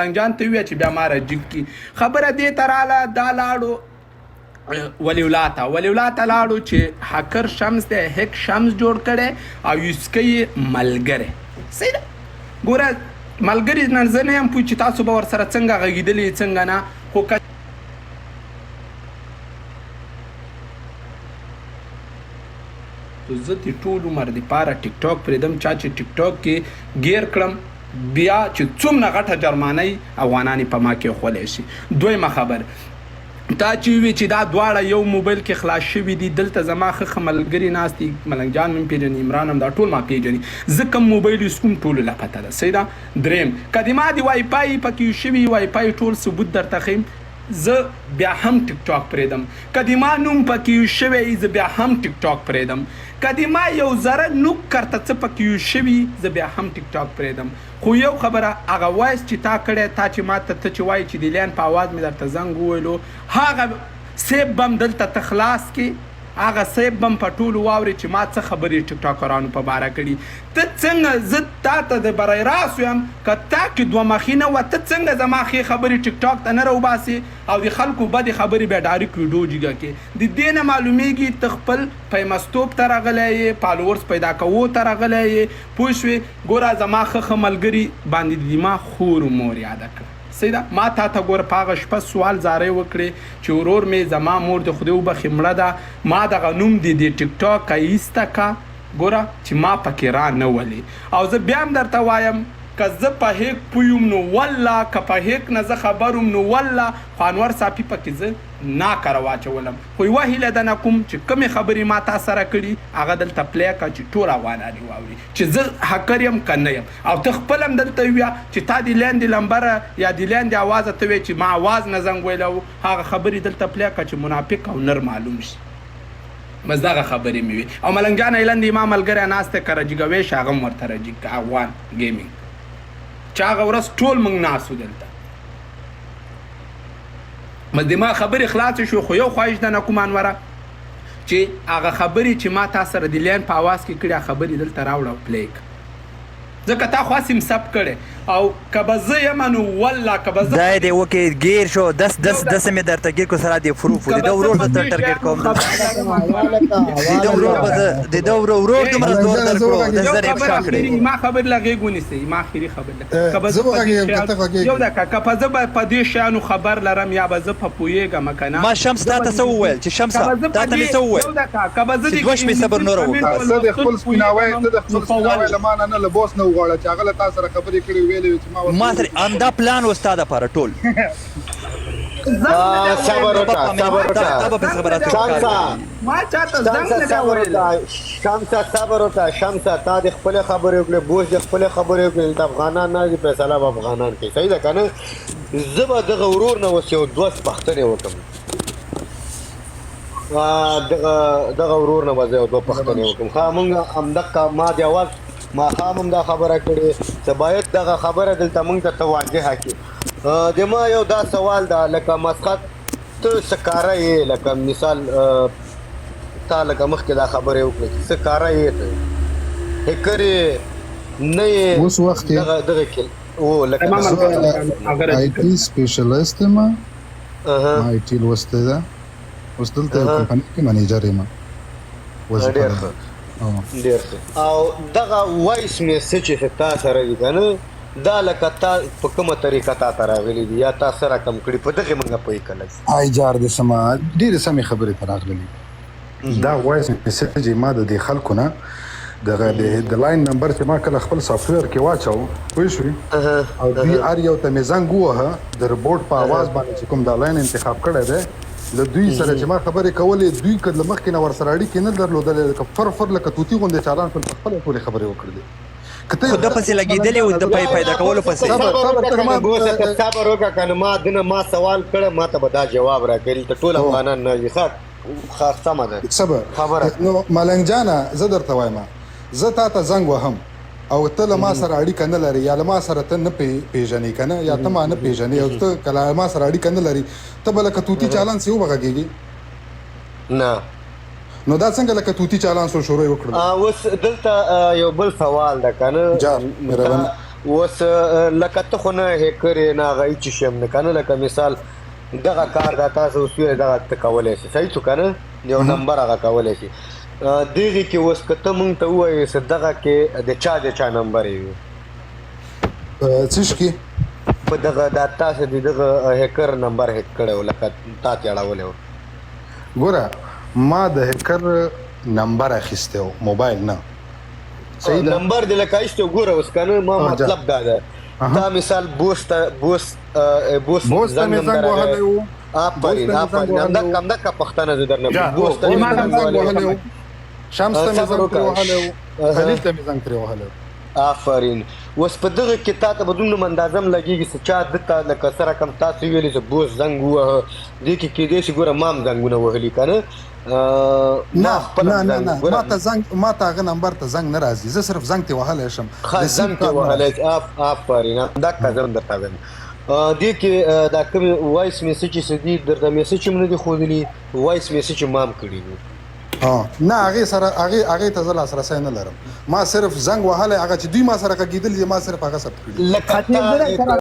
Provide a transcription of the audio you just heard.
ملنګ جان ته ووایه چې بیا ما راجیګ کړي. خبره دې ته راله، دا لاړو ولی الله ته، ولی الله ته لاړو چې هکر شمس دی، هک شمس جوړ کړی او یوسکی یې ملګری. صحیح ده؟ ګوره ملګری نه زه نه یم پوه چې تاسو به ورسره څنګه غږېدلي څنګه نه، خو که زه دې ټول عمر دپاره ټیک ټاک پرېږدم، چا چې ټیک ټاک کې ګیر کړم بیا چې څومره غټه جرمانه وي افغانان یې په ما کېښولی شي. دویمه خبر تا چې ووې چې دا دواړه یو موبایل کې خلاص شوي دي، دلته زما ښه ښه ملګري ناست دي، ملنګ جان مې هم پېژني، عمران هم، دا ټول ما پېژني، زه کوم موبایل یوز کوم ټولو له پته ده، صحیح ده. دریم که د ما د وای فای پکې یوز شوي، وای فای ټول ثبوت درته ښیم، زه بیا هم ټیک ټاک پرېږدم. که د ما نوم پکې یوز شوی وي زه بیا هم ټیک ټاک پرېږدم. که د ما یو ذره نوک کرته څه پکې یوز شوي زه بیا هم ټیک ټاک پرېږدم. خو یو خبره هغه وایس چې تا کړی، تا چې ماته ته چې وایې چې د لین په اواز مې درته زنګ وویلو، هغه سیب به هم دلته ته خلاص کې، هغه سیب به هم په ټولو واورې چې ما څه خبرې ټیک ټاکرانو په باره کړي. ته څنګه زه تاته د برای راست ویم که تا کې دوه مخي نه وه، ته څنګه زما ښې خبرې ټیک ټاک ته نه راوباسې او د خلکو بدې خبرې بیا ډاریک ویډو جیګه کې؟ د دې نه معلومیږي ته خپل فیمستوب ته راغلی یې، فالوورز پیدا کوو ته راغلی یې، پوه شوې؟ ګوره زما ښه ښه ملګري باندې دې ما خور و مور یاده کړه، صحیح ده؟ ما تاته ګوره په هغه شپه سوال زارۍ وکړې چې ورور مې زما مور دې خدای وبخښي مړه ده، ما دغه نوم دې دې ټیک ټاکه ایسته که ګوره چې ما پکې را نه ولې. او زه بیا هم درته وایم که زه په هیک پوه وم نو والله، که په هیک نه زه خبر وم نو والله خو انور صافي پکې زه ناکره واچولم. خو یوه هیله درنه کوم چې کومې خبرې ما تا سره کړي هغه دلته پلی کړه چې ټول افغانان یې واوري چې زه هکر یم که نه یم. او ته خپله هم دلته ووایه چې تا د لاندې لمبره یا د لاندې اوازه ته وایې چې ما اواز نه زنګ ویلی وو، هغه خبرې دلته پلی کړه چې منافق او نر معلوم شي. بس دغه خبرې مې وې. او ملنګ جان ایلند ما ملګری ناست دی که راجیګوی شي هغه هم ورته راجیګ کړه، افغان ګیمینګ چې هغه ورځ ټول موږ ناست وو دلته. بس د ما خبرې خلاصې شوې. خو یو خواهش درنه کوم انوره چې هغه خبرې چې ما تا سره د لین په اواز کې کړې هغه خبرې دلته راوړه او پلی کړه، ځکه تا خو هسې هم ثبت کړی او که به زه یم نو والله که به زه ځای دی وکي ګیر شو دس دس یو دس مې درته ګیر کو سره دی فروف که د به زه ورور په زه دې ټارګټ شیانو کوم خبر لرم انوره. د ده ورور به زه د ده ورور ورور دومره ملنګ زور جانه زه درکړو د وغږېږم یو زر خبره افشا کړې اخیری ما خبر لا غیږ ونیسئ، ما اخیری خبر لا که به زه زه په دې وغږېږم که شیانو ته یو غږېږې؟ دقیقه که په زه به په دې شیانو خبر لرم یا به زه په پوهېږم که نه ما شمس زه تا به ته د څه وویل چې که شمسه به زه تا په ته مې دې څه وویل یو دقیقه که به زه چې د دوه شپې صبر انګلیسي نوره کمنټ وکړه په بس ته د لوستلو خپل سپیناوی پوهېږم ته د نو خپل په سپیناوی ول له ما نه نه له بوس نه وغواړه چې هغه له تا سره خبرې کړې ویلې وي چې ما ورته ما وویل سره چې زه همدا پلان و ستا دپاره ټول زنګ نه دی صبر ویلی ته وکړه به صبر ما تا وکړه تا چاته به پسې زنګ نه خبراتو دی کې کار شمسه کوي. ما چاته زنګ شمسه نه دی صبر ویلی. وکړه شمسه صبر وکړه شمسه تا د خپل خبرې وکړې، بوس د خپل خبرې وکړې، دلته افغانان نه دي، فیصله به افغانان کوي، صحیح ده که نه؟ زه به دغه ورور نه اوس یو دوه پوښتنې وکړم، دغه دغه ورور نه به زه یو دوه پوښتنې وکړم. ښه مونږ همدقه ما د اول ماښام هم دا خبره کړې چې باید دغه خبره دلته مونږ ته ته واضحه کړې. د ما یو دا سوال ده لکه مسخت ته څه کاره یې، لکه مثال تا لکه مخکې دا خبرې وکړې چې څه کاره یې، ته هکر یې نه یې؟ اوس وخت کې دغه دغه کې و لکه زما دغه زه ملګری هغه آی راجیګ ټي کړه. سپیشلیست یم، ما آی ټي لوستی ده، اوس دلته یو کمپنۍ کې منیجر یم، وظیفه ډېر ده. ښه ډېر ښه. او دغه وایس میسج چې تا سره دي که نه، دا لکه تا په کومه طریقه تا ته راغلي دي یا تا څه رقم کړي په دغې مونږ پوه کړه لږ. آی جار دې سمه ډېرې سمې خبرې ته راغللې. دا وایس میسج ما د دې خلکو نه دغه د لاین نمبر چې ما کله خپل سافټویر کې واچو، پوه شوې، او دوی هر یو ته مې زنګ ووهه د ربوټ په اواز باندې چې کوم دا لاین انتخاب کړی دی، له دوی سره چې ما خبرې کولې دوی که له مخکې نه ورسره اړیکې نه درلودلې لکه فر فر لکه طوطي غوندې چالان شول، په خپله ټولې خبرې وکړلې. که ته خو ده پسې لګېدلی و د پیدا کولو پسې. صبر صبر صبر وکړه ته کنه ما بوسه، ته صبر وکړه کنه، ما دنه ما سوال کړه ما ته به دا جواب راکړي، دلته ټول افغانان نه دي. ښه ښه سمه ده صبر خبره. نو ملنګ جانه زه درته وایم، زه تا ته زنګ وهم او ته له ما سره اړیکه نه لرې یا له ما سره ته نه پیژنې که نه، یا ته ما نه پیژنې او ته که له ما سره اړیکه نه لرې، ته به لکه طوطي چالان سې وبغږېږې؟ نه. نو دا څنګه لکه طوطي چالان سو شروع یې وکړلو؟ اوس دلته یو بل سوال ده که نه، جار مهرباني. اوس لکه ته خو نه هیکر یې، نه هغه هیڅ شی هم نه که نه، لکه مثال دغه کار دا تاسو اوس ویل دغه ته کولی شې، صحیح شو که نه؟ یو نمبر هغه کولی شي. دغې کې اوس که ته مونږ ته ووایې چې دغه کې د چا د چا نمبر یې وي؟ څه شي کې؟ په دغه دا تاسو د دغه هیکر نمبر هیک کړی و، لکه تا ته اړولی و. ګوره ما د هیکر نمبر اخیستی و، موبایل نه. صحیح ده؟ نمبر دې لکه ایستی و. ګوره اوس که نه، ما مطلب دا ده، تا مثال بوس ته بوس بوس بوس ته زنګ مې هم زنګ درغی. وهلی و. آفرین آفرین، همدغه همدغه پوښتنه زه درنه کوم. بوس ته بوس مې ته مې زنګ زنګ وهلی وهلی و، شمس ته مې صبر زنګ پرې وکړه. وهلی و، خلیل ته مې زنګ پرې وهلی و. آفرین. اوس په دغه کې تا ته به دومره اندازه هم لګېږي چې چا ده ته لکه څه رقم تاسو ویلي چې بوس زنګ ووهه، دې کې کېدای شي ګوره ما هم زنګونه وهلي که نه، ما نه خپل نه هم نه زنګ نه، ګوره ما ته زنګ، ما ته هغه نمبر ته زنګ نه راځي، زه صرف زنګ ته وهلی شم، ښه ریسیو زنګ ته کال نه وهلی راځي. شي. آفرین، همدغه زه هم درته وایم. دې کې دا کومې وایس میسج چې دي درته میسج هم نه دي ښودلي، وایس میسج ما هم کړي دي. نه هغې سره هغې هغې ته زه لاسرسی نه لرم، ما صرف زنګ وهلی، هغه چې دوی ما سره غږېدلي دي ما صرف هغه ثبت کړي. لکه خطیب تا زده.